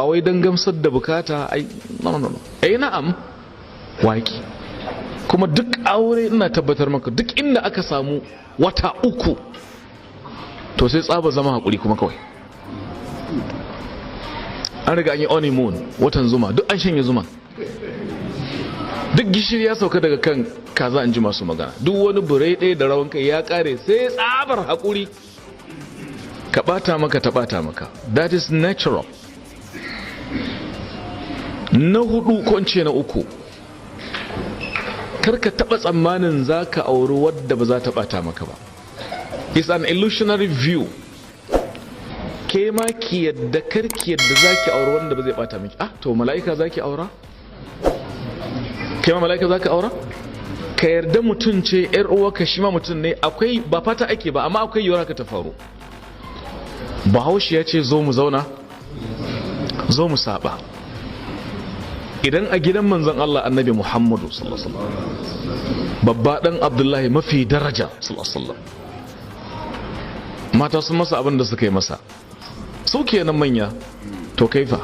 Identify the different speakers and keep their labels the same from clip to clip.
Speaker 1: Ba wai don gamsar da bukata, ai no no no, ai na'am waki. Kuma duk aure, ina tabbatar maka, duk inda aka samu wata 3 to sai tsaba zama hakuri kuma kawai. An riga an yi honeymoon, watan zuma, duk an shanye zuma, duk gishiri ya sauka daga kan kaza, an ji masu magana. Duk wani burai ɗaya da rawan kai ya kare, sai tsabar hakuri. Ka bata maka, ta bata maka, that is natural. Na hudu, ko in ce na uku, kar ka taba tsammanin za ka auri wadda ba za ta bata maka ba. It's an illusionary view. Ke ma ki yadda, kar ki yadda za ki auri wanda ba zai bata miki. Ah, to mala'ika za ki aura? Ke ma mala'ika za ka aura? Ka yarda mutum ce yar uwarka, shi ma mutum ne. Akwai, ba fata ake ba, amma akwai yiwuwar haka ta faru. Bahaushe ya ce zo mu zauna zo mu saba. Idan a gidan manzon Allah Annabi Muhammadu sallallahu alaihi wasallam, babba dan Abdullahi mafi daraja sallallahu alaihi wasallam, mata sun masa abin da suka yi masa, su kenan manya, to kaifa?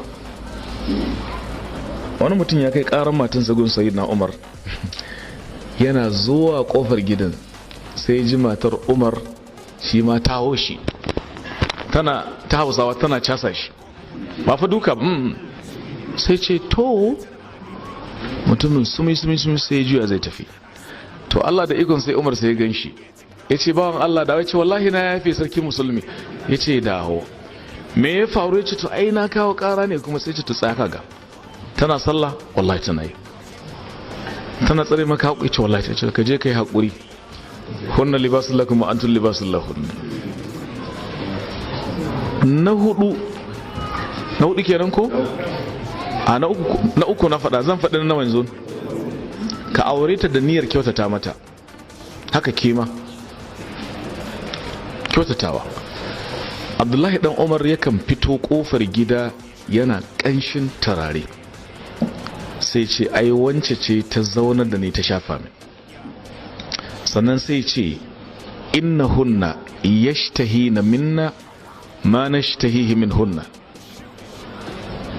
Speaker 1: Wani mutum ya kai karan matansa gun Sayyidina Umar. Yana zuwa kofar gidan sai ji matar Umar shi ma ta hoshi, tana ta Hausawa, tana casa shi, ba fa duka. Sai ce to, mutumin sumi sumi sumi, sai juya zai tafi. To Allah da ikon sai Umar sai ya gan shi, ya ce, "Bawan Allah, da." Ce, "Wallahi na yafe, sarki musulmi." Ya ce, "Dawo, me ya faru?" Ya ce, "To ai na kawo kara ne kuma." Sai ce, "To tsaya ga tana sallah?" "Wallahi tana yi." "Tana tsare maka haƙuri?" Ce, "Wallahi." Ta ce, "Ka je ka yi haƙuri. Hunna libasun lakum wa antum libasun lahun." Na hudu, na hudu kenan ko a na uku? Na uku na faɗa, zan faɗi na yanzu. Ka aure ta da niyyar kyautata mata. Haka kima kyautatawa. Abdullahi dan Umar yakan fito kofar gida yana ƙanshin turare, sai ce, "Ai wance ce ta zaunar da ni ta shafa min." Sannan sai ce, "Innahunna yashtahina minna ma nashtahihi minhunna."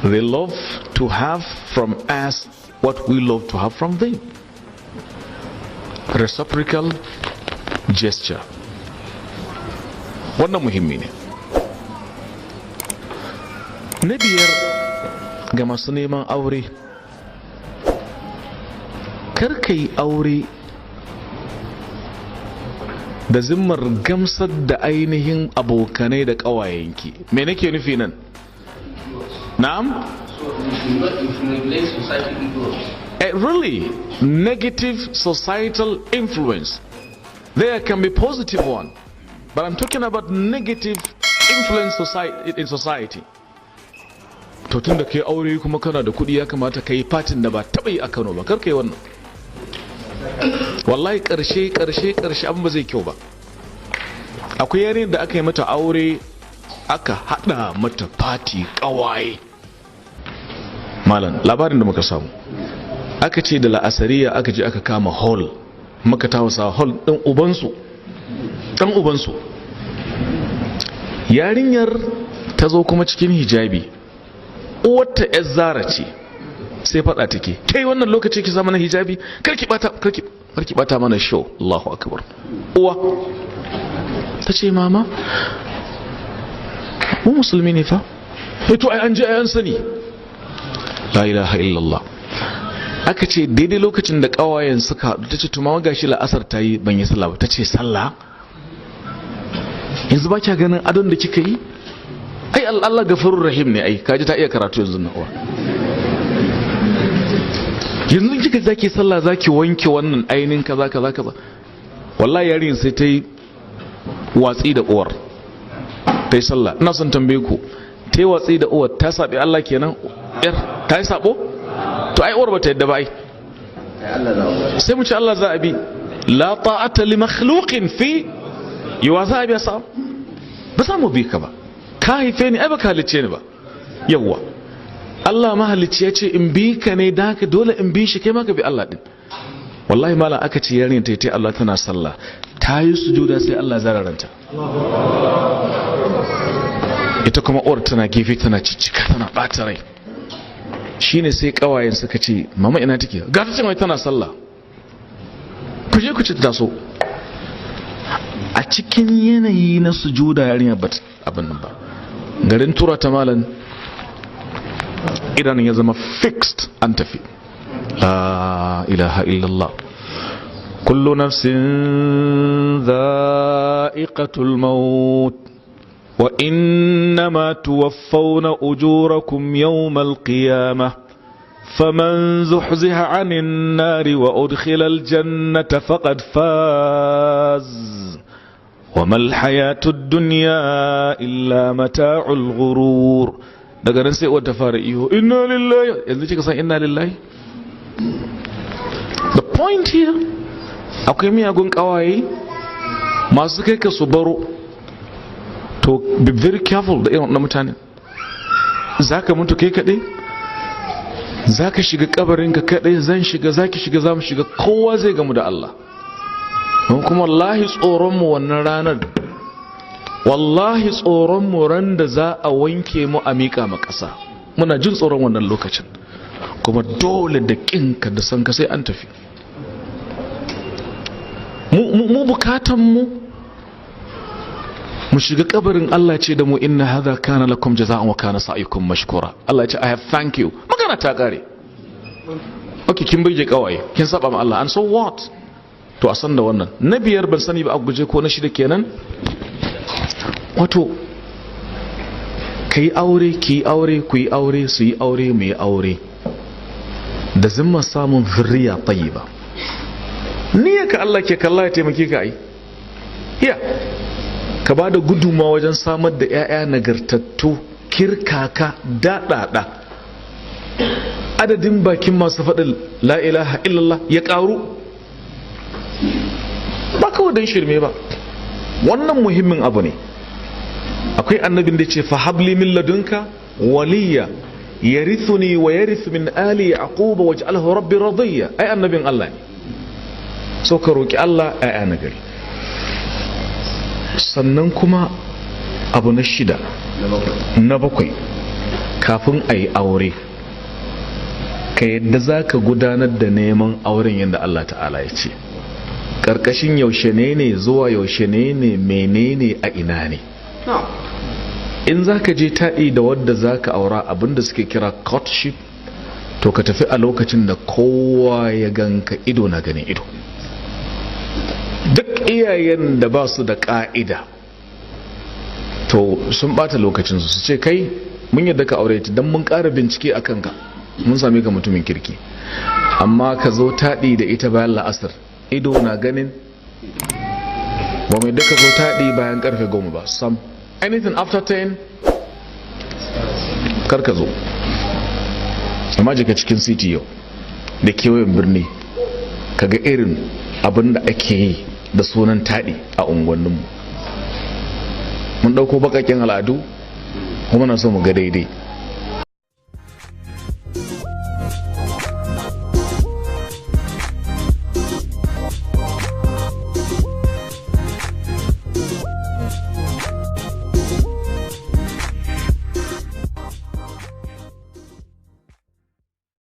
Speaker 1: They love to have from us what we love to have from them. Reciprocal gesture, wannan muhimmi ne. Na biyar, ga masu neman aure, kar ka yi aure da zimmar gamsar da ainihin abokanai da ƙawayenki. Me nake nufi nan? Na'am.
Speaker 2: You should neglect society influence.
Speaker 1: A really negative societal influence. There can be positive one, but I'm talking about negative influence society, in society. To tun da kai aure kuma kana da kuɗi, ya kamata ka yi fatin da ba taɓa yi a Kano ba. Kar ka yi wannan. Wallahi ƙarshe ƙarshe ƙarshe abin ba zai kyau ba. Akwai yarinyar da aka yi mata aure, aka haɗa mata fati, ƙawaye. Malam, labarin da muka samu, aka ce da la'asariya aka je aka kama hall, maka ta Hausa, hall ɗin ubansu, ɗan ubansu. Yarinyar ta zo kuma cikin hijabi, uwarta yar Zara ce, sai faɗa take, "Kai, wannan lokaci ki mana hijabi? Karki bata, karki, karki bata mana show." Allahu akbar! Uwa ta ce, "Mama, mu musulmi ne fa." "Eh, to ai an je, ai an sani." La ilaha illallah! Aka ce daidai lokacin da kawayen suka haɗu, ta ce, "To mama, gashi la'asar ta yi, ban yi sallah ba." Ta ce, "Sallah yanzu? Ba kya ganin adon da kika yi? Ai Allah gafurur rahim ne." Ai kaji ta iya karatu yanzu na uwa. "Yanzu kika zaki sallah, zaki wanke wannan ainin kaza kaza kaza." Wallahi yarin sai ta yi watsi da uwar, ta yi sallah. Ina son tambaye ku, ta yi watsi da uwar, ta saɓi Allah kenan? Yar ta yi sabo? To ai uwar bata yadda ba. Ai sai mu ci Allah za a bi. La ta'ata li makhluqin fi yawa za a bi sa. Ba za mu bi ka ba. Ka haife ni, ai baka halicce ni ba. Yawwa, Allah mahalicci ya ce in bi ka ne, da haka dole in bi shi, kai ma ka bi Allah din. Wallahi malam, aka ce yarinyar ta yi Allah tana sallah, ta yi sujuda, sai Allah zararanta. Ita kuma uwar tana gefe tana ciccika tana bata rai. Shine sai kawayen suka ce, mama ina take? Ga ta ce mai tana sallah. Ku je ku ci taso. A cikin yanayi na sujuda yarinya ba abin nan ba. Garin tura ta malan idanun ya zama fixed an tafi. La ilaha illallah. Kullu nafsin dha'iqatul maut. Wa innama tuwaffawna ujurakum yawmal qiyamah. Faman zuhziha 'anil nari wa udkhila al-jannata faqad faz. Wa mal hayatud dunya illa mata'ul ghurur. Daga nan sai uwar ta fara ihu, inna lillahi. Yanzu kika san inna lillahi. The point here, akwai miyagun kawaye masu kai ka su baro. To be very careful da irin wannan mutane. Zaka mutu kai kadai, zaka shiga kabarin ka kadai, zan shiga, zaki shiga, zamu shiga, kowa zai gamu da Allah. Don kuma wallahi tsoron mu wannan ranar, wallahi tsoron mu ran da za a wanke mu a miƙa ma ƙasa, muna jin tsoron wannan lokacin. Kuma dole da ƙinka da sanka sai an tafi. Mu bukatan mu mu shiga kabarin Allah ce da mu, inna hadha kana lakum jaza'an wa kana sa'yukum mashkura. Allah ya ce, I have thank you. Magana ta kare. Okay, kin burge kawaye, kin saba ma Allah, and so what? To a san da wannan. Na biyar, ban sani ba a guje ko na shida kenan. Wato ka yi aure, ki yi aure, ku yi aure, su yi aure, mu yi aure da zimma samun zurriya tayyiba. Niyya ka Allah ke kalla ya taimake ka ai. Ya ka ba da gudunmawa wajen samar da 'ya'ya nagartattu, kirkaka, daɗaɗa. Adadin bakin masu faɗin la ilaha illallah ya ƙaru. Ba kawai don shirme ba. Wannan muhimmin abu ne. Akwai annabin da ce, fahabli min ladunka waliya yarithuni wa yarithu min ali yaquba waj'alhu rabbi radiya. Ai annabin Allah ne. So ka roki Allah ayya nagari. Sannan kuma abu na shida, na bakwai, kafin a yi aure ka yadda za ka gudanar da neman auren yadda Allah ta'ala ya ce. Ƙarƙashin yaushe ne ne zuwa yaushe ne ne, menene, a ina ne. In za ka je taɗi da wadda za ka aura, abinda suke kira courtship, to ka tafi a lokacin da kowa ya ganka, ido na ganin ido. Duk iyayen da ba su da ƙa'ida to sun ɓata lokacinsu. Su ce, kai, mun yadda ka aure ta don mun ƙara bincike a kanka, mun same ka mutumin kirki. Amma ka zo taɗi da ita bayan la'asar, ido na ganin, ba mai duka zo taɗi bayan karfe 10 ba sam. Anything after 10 kar ka zo. Amma jika cikin city yau da kewayen birni, kaga irin abin da ake yi da sunan taɗi a unguwanninmu. Mun ɗauko baƙaƙen al'adu kuma na so mu ga daidai.